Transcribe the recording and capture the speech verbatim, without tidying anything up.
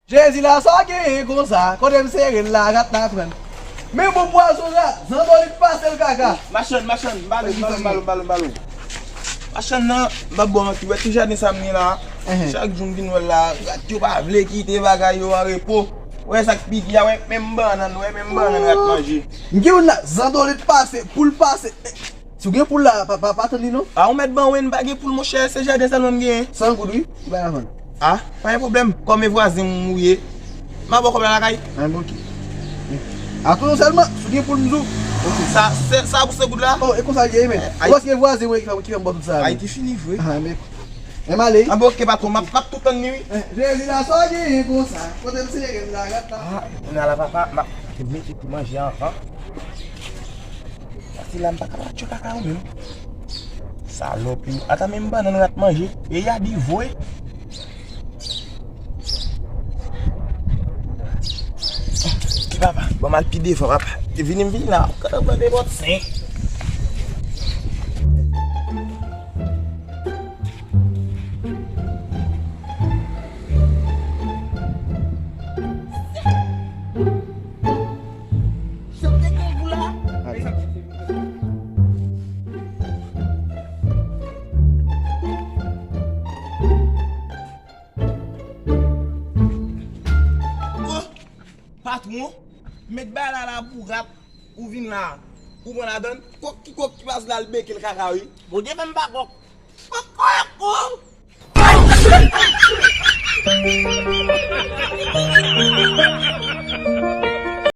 Jezi la, sa w genyen konsa? Kote m sere l la, rat la pran l. Men bon pwazon rat, zandolit pase l kaka. Machann, machann, m ba l, m ba l, m ba l, m ba l, m ba l. Machann nan, m ap ba w manti, wè ti jaden sa m gen la. Chak jou m vin wè l la, rat yo pa vle kite bagay yo an repo. Wè sa k pi di a, wè menm bannann, wè menm bannann rat manje. M gen youn la, zandolit pase, poul pase. Si w gen poul la, pa, pa, pa tann li non. A, ou mèt ban wen, m pa gen poul, monchè, se jaden sèlman m genyen. San goud, wi, li pa ka vann. A, pa gen pwoblèm. Kòm e vwazen m ou ye, m a ba w kòb la lakay. A, bon, ok. A, tou non sèlman, si w gen poul, m di w. Ok. Sa, se, sa pou san goud la? Oh, e konsa l ye, wi, men. Ou panse e vwazen mwen ki fè, ki fè m ba w tout sa, Ayiti fini vre. A, men, men m ale. A, bon, ok, patwon, m ap, m ap tou tann li, wi. Jezi la, sa w genyen konsa? Kote m sere m la, rat la. A, kounye a la, papa, m ap mete ti manje anvan. Pati la m pa ka pa tchwe kaka yo menm. Salòp yo. Ata menm bannann rat manje. E y a di vwe. Ki papa? Ban m al pi devan, papa. Vini m vini la. Kaka mande bòt senk. Chante gen gou la. Oh, patwon, met bay la la pou rat, ou vin la, ou pran ladann, kòk ki kòk ki pase la l beke l kaka wi. Bondye fè m pa kòk. Kòk, kòk, kòk.